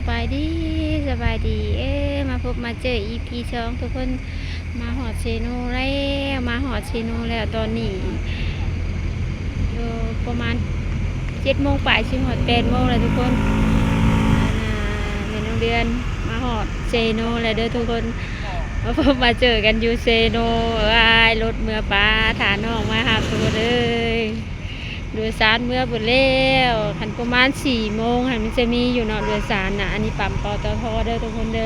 ສະບາຍດີ ສະບາຍດີ ເອີ ມາພົບມາເຈີ ອີພີສອງ ທຸກຄົນ. ມາຮອດເຊໂນແລ້ວ ມາຮອດເຊໂນແລ້ວ ຕອນນີ້ຢູ່ປະມານເຈັດໂມງປາຍ ຊິຮອດແປດໂມງແລ້ວທຸກຄົນ. ອັນນ່າ ແມ່ນ້ອງເດືອນມາຮອດເຊໂນແລ້ວເດີທຸກຄົນ. ມາພົບມາເຈີກັນຢູ່ເຊໂນ. ອ້າຍ ລົດເມືອປາ ຖ້ານ້ອງມາຮັບທຸກຄົນເອີຍ. ໂດຍສານເມືອເບິດແລ້ວ. ຄັນປະມານສີ່ໂມງຫັ້ນ ມັນຈະມີຢູ່ເນາະ ໂດຍສານນະ. ອັນນີ້ປ້ຳ ປຕທ ເດີທຸກຄົນເດີ.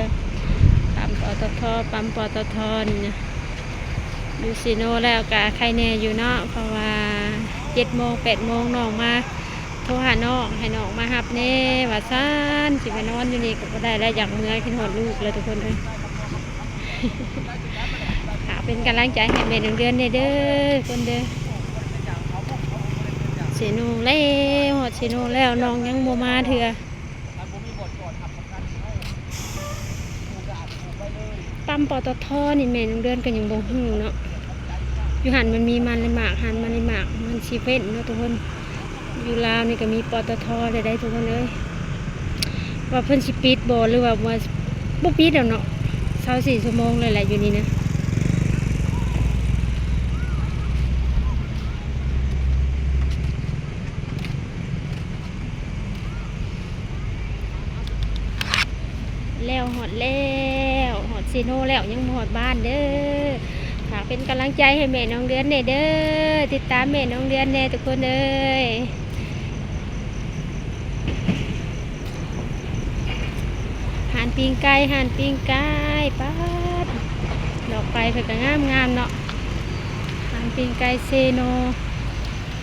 ປ້ຳ ປຕທ ປ້ຳ ປຕທ ນີ້ນະ. ຢູ່ເຊໂນແລ້ວກະໄຄແດ່ຢູ່ເນາະ ເພາະວ່າເຈັດໂມງ ແປດໂມງ ນ້ອງມາ ໂທຫານ້ອງ ໃຫ້ນ້ອງມາຮັບແດ່ວ່າຊັ້ນ. ຊິໄປນອນຢູ່ນີ້ກໍບໍ່ໄດ້ແລ້ວ ຢາກເມືອ ຄິດຮອດລູກແລ້ວທຸກຄົນເອີຍ. ຝາກເປັນກຳລັງໃຈໃຫ້ແມ່ນ້ອງເດືອນແດ່ເດີທຸກຄົນເດີ. ເຊໂນແລ້ວ ຮອດເຊໂນແລ້ວ ນ້ອງຍັງບໍ່ມາເທື່ອ. ປ້ຳ ປຕທ ນີ້ແມ່ນ້ອງເດືອນກໍຍັງບໍ່ຮູ້ເນາະ. ຢູ່ຫັ້ນມັນມີມັນແລະໝາກ ຮ້ານມັນແລະໝາກ ມັນເຊເວັ່ນເນາະທຸກຄົນ. ຢູ່ລາວນີ້ກໍມີ ປຕທ ແລ້ວໄດ໋ທຸກຄົນເອີຍ. ວ່າເພິ່ນຊິປິດບໍ່ ຫຼືວ່າ ວ່າບໍ່ປິດດອກເນາະ. ຊາວສີ່ຊົ່ວໂມງເລີຍແຫຼະຢູ່ນີ້ນະ. ແລ້ວ ຮອດແລ້ວ ຮອດເຊໂນແລ້ວ ຍັງບໍ່ຮອດບ້ານເດີ. ຝາກເປັນກຳລັງໃຈໃຫ້ແມ່ນ້ອງເດືອນແດ່ເດີ. ຕິດຕາມແມ່ນ້ອງເດືອນແດ່ທຸກຄົນເອີຍ. ຮ້ານປີ້ງໄກ່ ຮ້ານປີ້ງໄກ່ ປາດ ດອກໄຟເພິ່ນກໍງາມໆເນາະ. ຮ້ານປີ້ງໄກ່ເຊໂນ.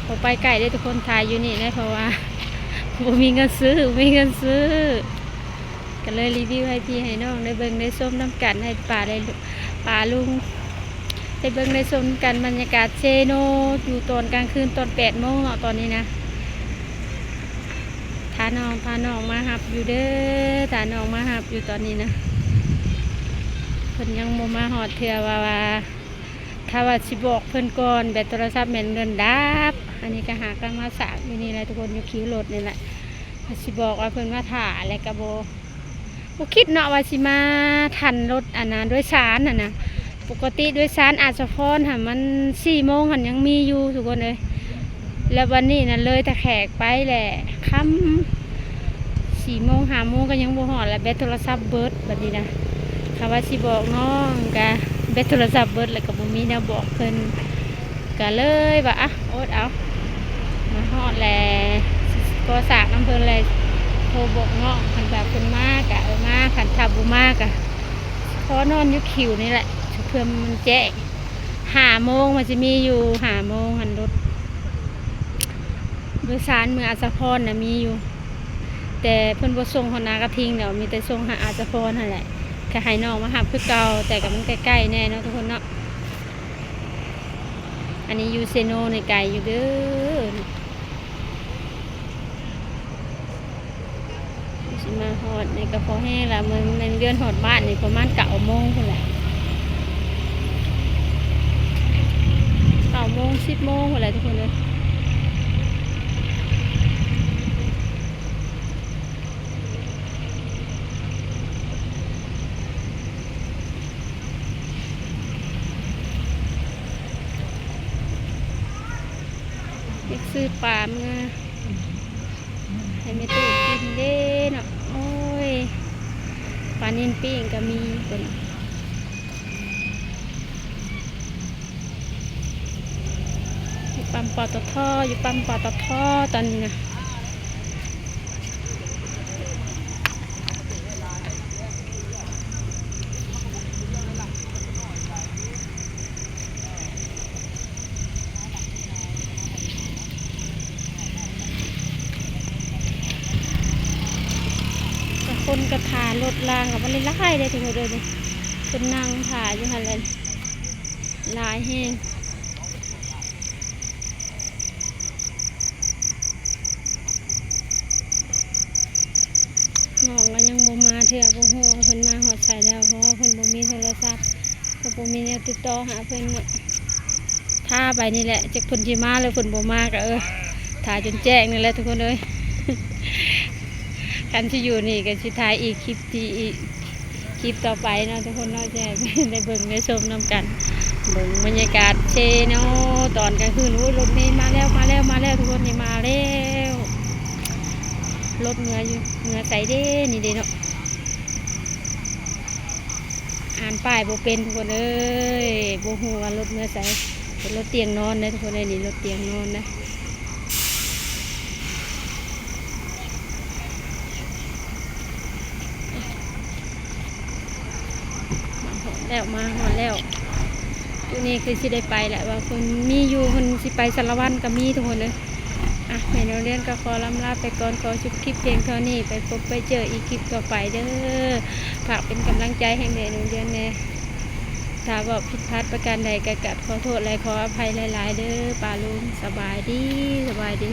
ບໍ່ໄປໄກເດ້ທຸກຄົນ ຖ່າຍຢູ່ນີ້ແຫຼະ ເພາະວ່າບໍ່ມີເງິນຊື້ ບໍ່ມີເງິນຊື້ ກໍເລີຍຣີວິວໃຫ້ພີ່ໃຫ້ນ້ອງໄດ້ເບິ່ງໄດ້ຊົມນຳກັນ ໃຫ້ປ້າໄດ້ ປ້າລຸງໄດ້ເບິ່ງໄດ້ຊົມນຳກັນ. ບັນຍາກາດເຊໂນຢູ່ຕອນກາງຄືນ ຕອນແປດໂມງເນາະ ຕອນນີ້ນະ. ຖ້ານ້ອງ ຖ້ານ້ອງມາຮັບຢູ່ເດີ ຖ້ານ້ອງມາຮັບຢູ່ຕອນນີ້ນະ. ເພິ່ນຍັງບໍ່ມາຮອດເທື່ອ ວ່າ ວ່າ ຖ້າວ່າຊິບອກເພິ່ນກ່ອນ ແບັດໂທລະສັບແມ່ນເລື່ອນດັບ. ອັນນີ້ກໍຫາກັນມາສາກຢູ່ນີ້ແຫຼະທຸກຄົນ ຢູ່ຄິວລົດນີ້ແຫຼະ. ຊິບອກວ່າເພິ່ນມາຖ້າ ແລ້ວກໍບໍ່ ບໍ່ຄິດເນາະວ່າຊິມາທັນລົດ ອັນນ່າ ໂດຍສານຫັ້ນນະ. ປົກກະຕິໂດຍສານອາດສະພອນຫັ້ນ ມັນສີ່ໂມງຫັ້ນຍັງມີຢູ່ທຸກຄົນເອີຍ. ແລ້ວບັດນີ້ນະ ເລີຍຕາແຂກໄປແຫຼະ ຄ່ຳ ສີ່ໂມງ ຫ້າໂມງກໍຍັງບໍ່ຮອດ ແລ້ວແບັດໂທລະສັບເບິດບັດນີ້ນະ. ຖ້າວ່າຊິບອກນ້ອງກະແບັດໂທລະສັບເບິດ ແລ້ວກໍບໍ່ມີແນວບອກເພິ່ນ ກໍເລີຍວ່າ ອະ ອົດເອົາ ມາຮອດແລ້ວ ກໍສາກນຳເພິ່ນແລ້ວ ໂທບອກນ້ອງ ຄັນວ່າເພິ່ນມາກະ ເອີ ມາ ຄັນຖ້າບໍ່ມາກະຂໍນອນຢູ່ຄິວນີ້ແຫຼະ ເພື່ອມັນແຈ້ງ. ຫ້າໂມງມັນຊິມີຢູ່ ຫ້າໂມງຫັ້ນລົດ ໂດຍສານເມືອອາດສະພອນນະມີຢູ່ ແຕ່ເພິ່ນບໍ່ສົ່ງຮອດນາກະທິງດອກ ມີແຕ່ສົ່ງຫາອາດສະພອນຫັ້ນແຫຼະ. ກໍໃຫ້ນ້ອງມາຮັບຄືເກົ່າ ແຕ່ກໍມັນໃກ້ໆແດ່ເນາະທຸກຄົນເນາະ. ອັນນີ້ຢູ່ເຊໂນນີ້ໄກຢູ່ເດີ. ຊິມາຮອດນີ້ກໍພໍແຮງລະ ແມ່ນເດືອນຮອດບ້ານນີ້ປະມານເກົ້າໂມງພຸ້ນແຫຼະ ເກົ້າໂມງ ສິບໂມງພຸ້ນແຫຼະທຸກຄົນເອີຍ. ຢາກຊື້ປາເມືອ ໃຫ້ແມ່ຕູ້ກິນເດ້ເນາະ. ໂອ້ຍ ປານິນປີ້ງກໍມີເພິ່ນ ຢູ່ປ້ຳ ປຕທ ຢູ່ປ້ຳ ປຕທ ຕອນນີ້ນະ. ກະຄົນກະຖ້າລົດລາງກະບໍ່ໄດ້ຫຼາຍເດ້ທຸກຄົນເດີ ເພິ່ນນັ່ງຖ້າຢູ່ຫັ້ນແຫຼະ ຫຼາຍແຮງ. ນ້ອງກໍຍັງບໍ່ມາເທື່ອ ບໍ່ຮູ້ວ່າເພິ່ນມາຮອດໃສແລ້ວ ເພາະວ່າເພິ່ນບໍ່ມີໂທລະສັບ ກໍບໍ່ມີແນວຕິດຕໍ່ຫາເພິ່ນເນາະ. ຖ້າໄປນີ້ແຫຼະ ຈັກເພິ່ນຊິມາ ຫຼືເພິ່ນບໍ່ມາ ກໍ ເອີ ຖ້າຈົນແຈ້ງນີ້ແຫຼະທຸກຄົນເອີຍ. ເ ຄັນຊິຢູ່ນີ້ກໍຊິຖ່າຍອີກຄລິບທີ່ ຄລິບຕໍ່ໄປເນາະທຸກຄົນເນາະ ຈະໃຫ້ໄດ້ເບິ່ງໄດ້ຊົມນຳກັນ. ເບິ່ງບັນຍາກາດເຊໂນຕອນກາງຄືນ. ໂອ້ຍ ລົດເມມາແລ້ວ ມາແລ້ວ ມາແລ້ວ ທຸກຄົນ ນີ້ມາແລ້ວ. ລົດເມືອຢູ່ ເມືອໃສເດ້ ນີ້ເດ້ເນາະ. ອ່ານປ້າຍບໍ່ເປັນທຸກຄົນເອີຍ ບໍ່ຮູ້ວ່າລົດເມືອໃສ. ເປັນລົດຕຽງນອນເດ້ທຸກຄົນເອີຍ ນີ້ລົດຕຽງນອນນະ. ມາຮອດແລ້ວ ມາຮອດແລ້ວ. ໂຕນີ້ຄືຊິໄດ້ໄປແຫຼະ ວ່າເພິ່ນມີຢູ່ ເພິ່ນຊິໄປສາລະວັນກໍມີທຸກຄົນເອີຍ. ອ່ະ ແມ່ນວນລຽນກໍຂໍລ່ຳລາໄປກ່ອນ ຂໍຈົບຄລິບພຽງເທົ່ານີ້ ໄປພົບໄປເຈີອີກຄລິບຕໍ່ໄປເດີ. ຝາກເປັນກຳລັງໃຈໃຫ້ແມ່ນວນລຽນແດ່. ຖ້າເວົ້າຜິດພາດປະການໃດກໍກາບຂໍໂທດ ແລະ ຂໍອະໄພຫຼາຍໆເດີປ້າລຸງ. ສະບາຍດີ ສະບາຍດີ.